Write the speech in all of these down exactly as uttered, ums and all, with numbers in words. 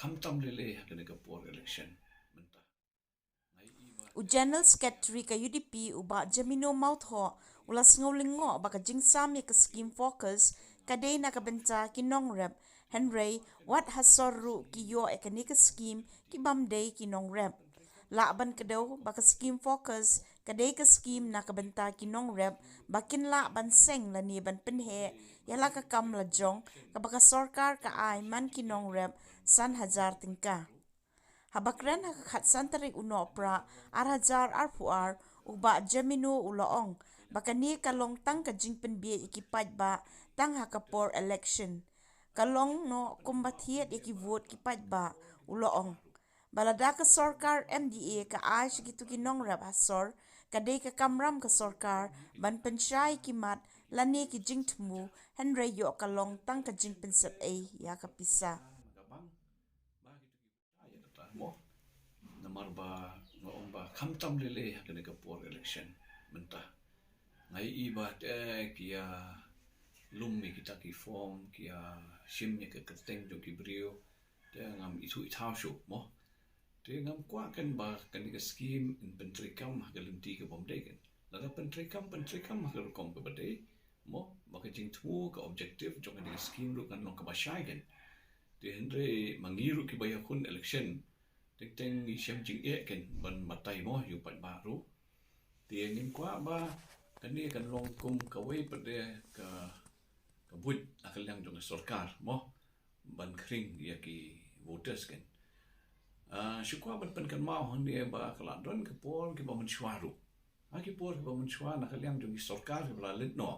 Khamtam lei lei ha kane ka por election mynta. U General Secretary ka U D P u Bah Jamino Mawthoh u la sngew lyngngoh ba ka jingsam ïa ka skim FOCUS ka dei na ka bynta ki nongrep, hynrei wat ha sor ruh ki ïoh ïa kane ka skim ki bym dei ki nongrep. Lah ban kdew ba ka skim FOCUS ka dei ka skim na ka bynta ki nongrep ba kin lah ban seng lane ban pynheh ïa la ka kam la jong kaba ka sorkar ka ai man ki nongrep san hajar tyngka. Haba kren ha ka khatsan tarik u Nohprah ar hajar arphew ar, u Bah Jamino u la ong ba kane ka long tang ka jingpynbiej ïa ki paidbah tang ha ka por election. Ka long noh kumba thied ïa ki vote ki paidbah, u la ong. Ba lada ka sorkar M D A ka ai sha kito ki nongrep ha sor, ka dei ka kamram ka sorkar ban pynshai ki mat lane ki jingthmu, hynrei ïoh ka long tang ka jingpynsep ei ïa ka pisa. Namar ba nga ong ba khamtam lei lei ha kane ka por election mynta. Nga ïohi ba te ki ïa lum ïa kita ki form, ki ïa shim ïa ka kyrteng jong ki briew. Te ngam ithuh ithaw shuh mo. Te ngam kwah kan ba kane ka skim in pyntreikam ha ka lynti ka bym dei kan. Lada pyntreikam, pyntreikam ha ka rukom kaba dei mo, ba ka jingthmu, ka objective jong kane ka skim ruh kan long kaba shai kan. Te hynrei ma ngi ruh kiba ïakhun election, teng teng ngi shem jingeh kan ban batai mo ïa u paidbah ruh. Te ngim kwah ba kane kan long kum kawei pat de ka, ka buit ha ka liang jong ka sorkar mo, ban khring ïa ki voters kan. Ah, shu kwah ban pynkynmaw hangne ba ka la don ka por kiba mynshuwa ruh. Ha ki por kiba mynshuwa na ka liang jong ki sorkar kiba la leit noh,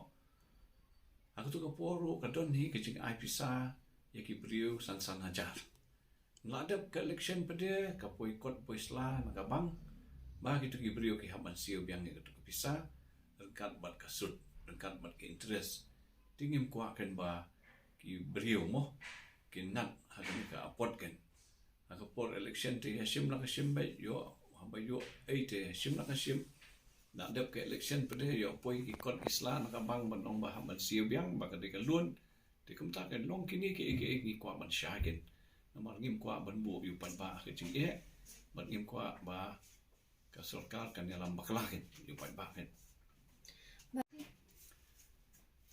ha kato ka por ruh ka don hi ka jingai pisa ïa ki briew san san hajar. La dep ka election pat de ka poi kot poi sla na ka bank, ba kito ki briew ki hap ban siew biang ïa kato ka pisa ryngkat bad ka sut, ryngkat bad ka interest. Te ngim kwah kan ba ki briew mo kin ngat ha kane ka apot kan. Ha ka por election te ïa shim la ka shim beit, ïoh haba ïoh ei te shim la ka shim. La dep ka election pat de ïoh poi ki kot ki sla na ka bank ban ong ba hap ban siew biang ba ka dei ka loan. Te kumta kan long kine kiei kiei ngi kwah ban shai kan. Namar ngim kwah ban buh ïa u paidbah ha ka jingeh, bad ngim kwah ba ka sorkar kan ïalam bakla kan ïa u paidbah kan.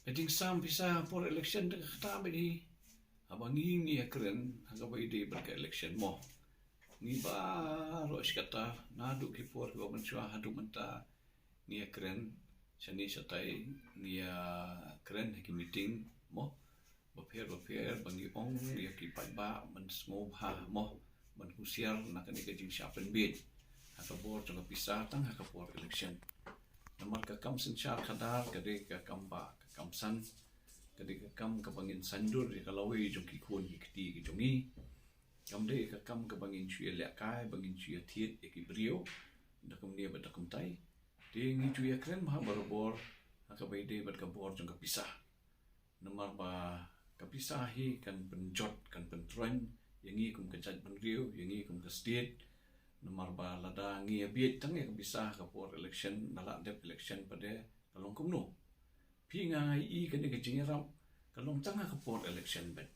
Ka jingsam pisa por election te ka kata beit hi. Haba ngi ngi ïakren ha kaba ïadei bad ka election mo, ngi baroh shi katta, naduh ki por kiba mynshuwa haduh mynta, ngi ïakren shane shatai, ngi ïakren ha ki meeting mo bapher bapher ba ngi ong ïa ki paidbah ban sngewbha mo, ban husiar na kane ka jingshah pynbiej ha ka bor jong ka pisa tang ha ka por election. Namar ka kam synshar khadar ka dei ka kam ba ka kam san, ka dei ka kam kaba ngin saiñdur ïa ka lawei jong ki khun ki kti ki jong ngi. Kam dei ka kam kaba ngin shu ïa lehkai, ba ngin shu ïa thied ïa ki briew da kumne bad da kumtai. Te ngi ju ïakren bha barabor ha kaba ïadei bad ka bor jong ka pisa. Namar ba ka pisa hi kan pynjot, kan pyntroiñ ïa ngi kum ka jaitbynriew, ïa ngi kum ka state. Namar ba lada ngi ïa bieit tang ïa ka pisa ha ka por election, da la dep election pat de ka long kumno? Phi, nga ïohi kane ka jingïarap ka long tang ha ka por election beit.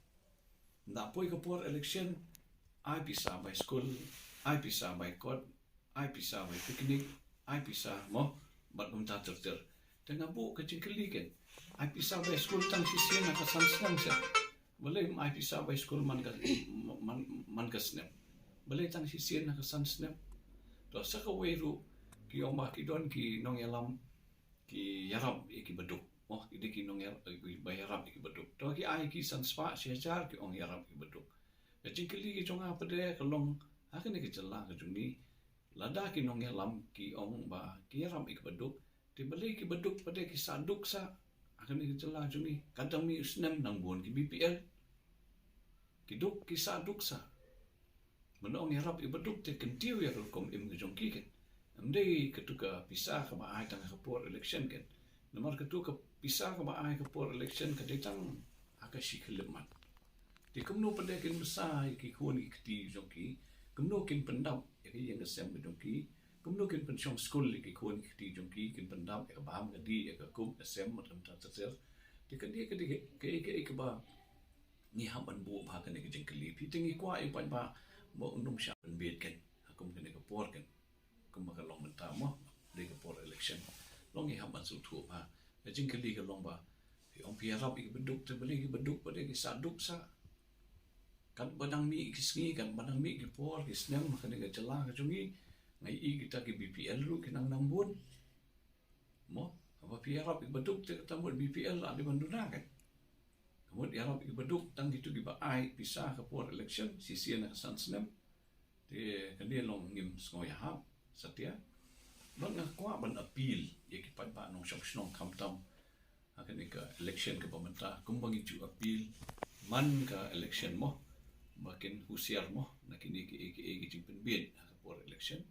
Nda poi ka por election, ai pisa bai skul, ai pisa bai kot, ai pisa bai picnic, ai pisa mo, bad kumta ter ter. Te nga buh ka jingkylli kan, ai pisa bai skul tang shisien ha ka san snem seh? Balei ym ai pisa bai skul man ka, man, man ka snem? Balei tang shisien ha ka san snem? To sa kawei ruh ki ong ba ki don ki nongïalam ki ïarap ïa ki baduk. Oh, ki dei ki nongïarap, ba ïarap ïa ki baduk. To ki ai ki san spah shi hajar ki ong ïarap ïa ki baduk. Ka jingkylli ka jong nga pat de ka long, ha kane ka jylla ka jong ngi, lada ki nongïalam ki ong ba ki ïarap ïa ki baduk, te balei ki baduk pat de ki sah duk sah ha kane ka jylla ka jong ngi? Ka dang mih u snem nang bun ki B P L. Ki duk ki sah duk sah. Mynta ong ïarap ïa ki baduk te kyntiew ïa ka rukom im ka jong ki kan. Ym dei kato ka pisa kaba ai tang ha ka por election kan. Namar kato ka pisa kaba ai ha ka por election ka dei tang ha ka shi khyllipmat. Te kumno pat de kin bsa ïa ki khun ki kti jong ki? Kumno kin pyndap ïa ka ïing ka sem ka jong ki? Kumno kin pynshong skul ïa ki khun ki kti jong ki? Kin pyndap ïa ka bam ka dih, ïa ka kup ka sem, bad kumta ter ter. Te ka dei, ka dei kaei kaei kaba ngi hap ban buh bha kane ka jingkylli. Phi te ngi kwah ïa u paidbah ba un ym shah pynbeit kan ha kum kane ka por kan, kumba ka long mynta mo, dei ka por election. Long ngi hap ban sngewthuh bha. Ka jingkylli ka long ba phi ong phi ïarap ïa ki baduk, te balei ki baduk ba dei ki sah duk sah. Katba dang mih ki sngi, katba dang mih ki por, ki snem ha kane ka jylla ka jong ngi, nga ïohi kita ki B P L ruh ki nang nang bun. Mo, haba phi ïarap ïa ki baduk te kata mut B P L la dei ban duna kan. Ka mut ïarap ïa ki baduk tang kito kiba ai pisa ha ka por election, shisien ha ka san snem. Te kane long ngim sngew ïahap satia. Bad nga kwah ban appeal ïa ki paidbah nongshong shnong khamtam ha kane ka election kaba mynta, kumba ngi ju appeal man ka election mo, ba kin husiar mo na kine kiei kiei ki jingpynbeit ha ka por election.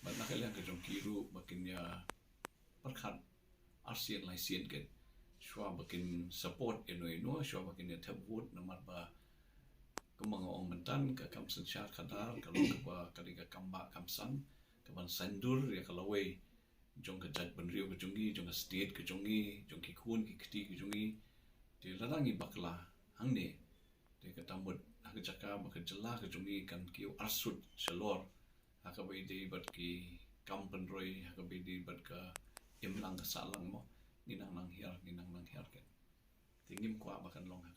Bad na ka liang ka jong ki ruh ba kin ïa pyrkhat arsien laisien kan, shuwa ba kin support ïano ïano, shuwa ba kin ïa thep vote, namar ba kumba nga ong mynta, ka kam synshar khadar ka long kaba ka dei ka kam bah kam san kaban saiñdur ïa ka lawei jong ka jaitbynriew ka jong ngi, jong ka state ka jong ngi, jong ki khun ki kti ka jong ngi. Te lada ngi bakla hangne, te kata mut ha ka jaka ba ka jylla ka jong ngi kan kiew arsut shalor ha kaba ïadei bad ki kam pynroi, ha kaba ïadei bad ka imlang ka sahlang mo, ngi nang nang hiar, ngi nang nang hiar kan. Te ngim kwah ba kan long ha